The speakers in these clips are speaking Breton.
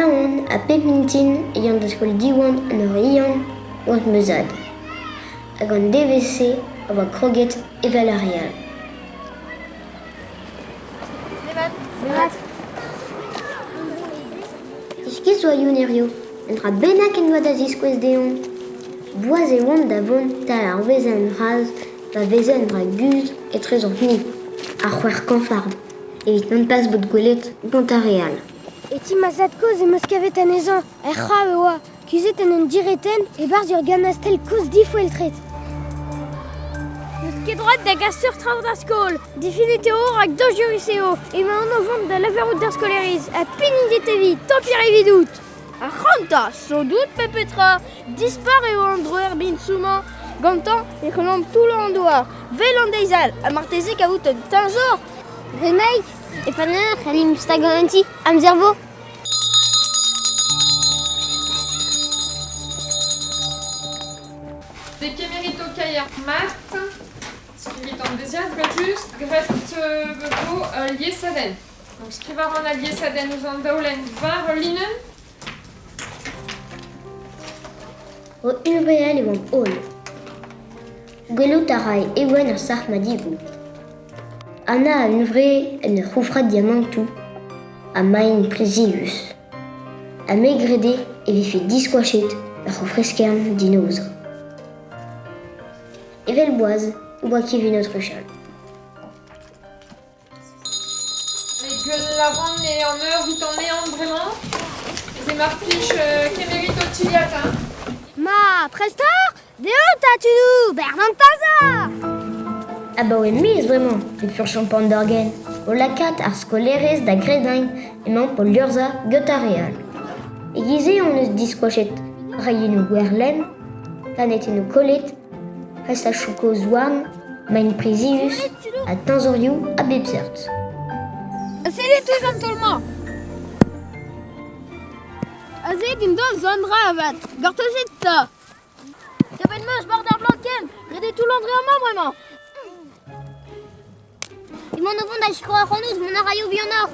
Nav on ha pep mintin e yan da skol Diwan en Oriant gant ma zad. Hag an devezh-se a oa kroget evel ar re all. Iskis oa Youn hiziv, un dra bennak en doa da ziskouez dezhañ. Boas e oamp da vont 'tal ar wezenn vras pa veze un dra guzh etrezomp-ni, ar c'hwec'h kañfard, evit nompas bout gwelet gant ar re all. E ti ma zad-kozh em eus kavet anezhañ, er c'hrav e oa, kuzhet en un diretenn e-barzh ur ganastell kozh difoeltret. N'eus ket droad da gas seurt traoù d'ar skol. Difinet eo rak dañjerus eo. Emaon o vont da lavarout d'ar skolaerez ha pennit evit, tant pis evidout. Ac'hanta, sot out pe petra? Dispar eo an droer biñsoù-mañ. Gantañ e c'hellomp toullañ an douar, 'vel an deiz all, ha marteze kavout un teñzor. Bremaik, e-pad an eur c'hallimp stagañ an ti, amzer vo. Degemerit ho kaier mat. Skrivit an deiziad evel-just. Graet vo ul liesadenn. Donc skrivañ a ran al liesadenn ouzh an daolenn war ul linenn. O hunvreal e oamp holl. Gwelout a rae Ewen ar sac'h madigoù. Anna a hunvree en ur c'houfrad diamantoù ha maen prizius. Ha me 'grede e vefe diskoachet ur c'houfr-eskern dinosaur. Evel boaz e oa Kevin o truchal. Gwell a ran eo an eur 'vit an ehan bremañ. Ez eo mar plij kemerit ho tilhad hein. Ma, prest oc'h? Deomp 'ta tudoù, berzh an teñzor! Abaoe miz bremañ e furchomp an dorgenn o lakaat ar skolaerez da gredañ emaomp o liorzhañ get ar re all. E-giz-se hon eus diskoachet railhennoù gwer-lemm, planetennoù kollet, Restachoù kozh-houarn, maen prizius ha teñzorioù a bep seurt. Sellit ouzh an taol-mañ. Aze dindan zo un dra avat. Gortozit 'ta. Kavet 'm eus bord ar blankenn. Ret eo toullañ dre amañ bremañ. Emaon o vont da sikour ac'hanout, mont a raio buanoc'h.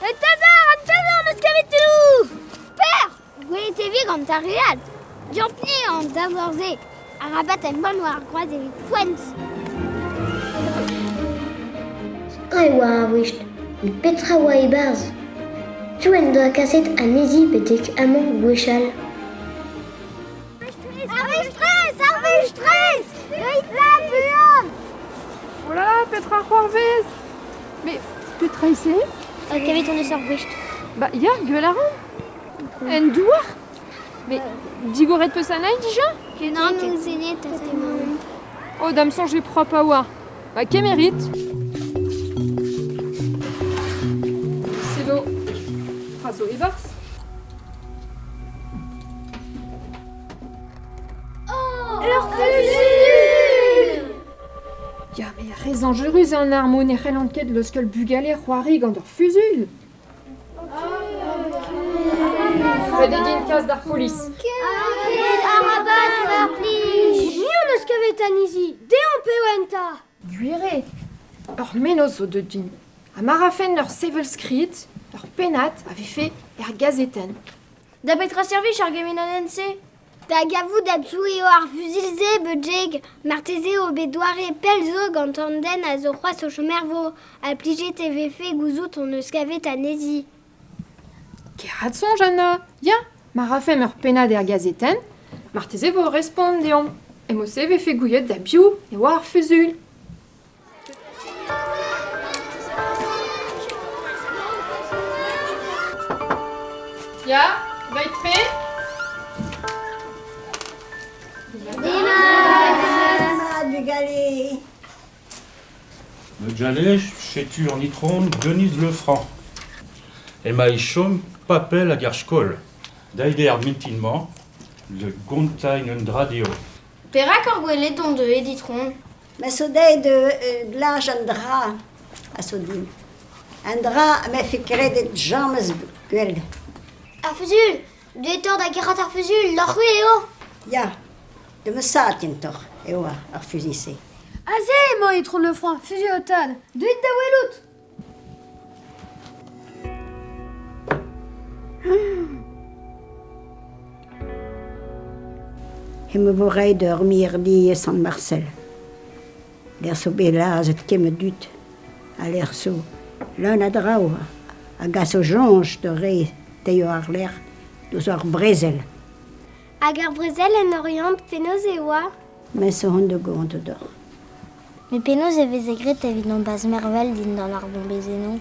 Un teñzor, un teñzor 'm eus kavet tudoù! Per, gwelet e vi gant ar re all. Deomp-ni an teñzor-se. Arabat embann war ar groaz evit poent. Petra e oa ar voest? Met petra oa e-barzh? Piv en doa kaset anezhi betek amañ gwechall? Ar vestrez! Ar vestrez! Deuit 'ta buan! Oh là là, petra c'hoarvez? Mais petra eo se? Kavet hon eus ur voest. Bah ya, gwell a ran. En douar? Mais digoret peus anezhi dija? Kenan zenet emaomp. Oh, da'm soñj eo propr a-walc'h. Bah kemerit. Selo. Tra zo e-barzh. Ur fuzuilh! Ya, mais re zañjerus eo an armoù, ne c'hellont ket leuskel bugale c'hoari gant ur fuzuilh. Ret eo din kas d'ar polis. Arabat war plij! Ni hon eus kavet anezhi, deomp eo enta! Gwir eo. Ur mennozh zo deuet din. Ha ma rafen ur sevel-skrid, ur pennad a vefe er gazetenn. Da betra servij ar gemennadenn-se? Da gavout da piv eo ar fuzuilh-se, Beujeg? Marteze eo bet doare pell zo gant an den a zo c'hoazh o chom er vro, ha plijet e vefe gouzout hon eus kavet anezhi. Kaerat soñj, Anna. Ya, ma rafemp ur pennad er gazetenn, marteze vo respont deomp. E-mod-se e vefe gouiet da biv e oa ar fuzuilh. Ya, deuit-tre. Demat bugale. Jalej, setu an itron Denise Lefranc. Emañ e chom papel hag ar skol. Deuit eo ar mintin-mañ da gontañ un dra dezho. Perak hor gwelet on deuet, itron? Ma so deuet lâj an dra a so din. An dra a 'mefe kredet james gwell. Ar fuzuilh! Deuet oc'h da gerc'hat ar fuzuilh, deoc'h-c'hwi eo? Ya, da ma sad kentoc'h eo ar fuzuilh-se. Aze emañ itron Lefranc, fuzuilh ho tad. Deuit da welout! Hemañ vo ret ur mirdi e Sant-Marsel. Lec'h zo bet lazhet kement a dud ha lec'h zo leun a draoù a gaso soñj d'ur re teio àr-lerc'h deus ar brezel. Hag ar brezel en Oriant, penaos e oa? Me zo hon da gont deoc'h. Met penaos e veze graet evit nompas mervel dindan ar bombezennoù?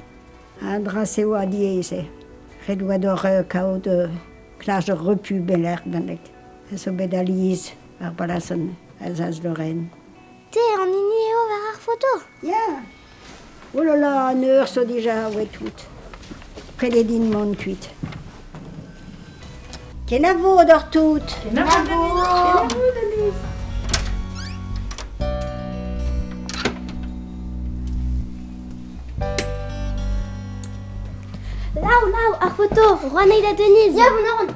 An dra-se oa diaes eo. Ret oa deoc'h kaout klask ur repu bennak bennak. A zo bet alies ar balasenn Alsace-Lorraine. Te an hini eo war ar foto? Ya. Oh là là, an eur zo dija oa tout. Predet din mont kuit. Kenavo d'or tout. Kenavo. Denise. Laou, Laou, ar foto, René da Denise. Ya, on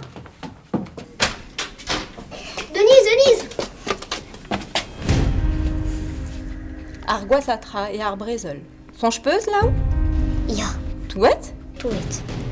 Denise, Denise Ar gwashañ tra eo ar brezel. Soñj 'peus, Laou? Ya. Touet? Touet.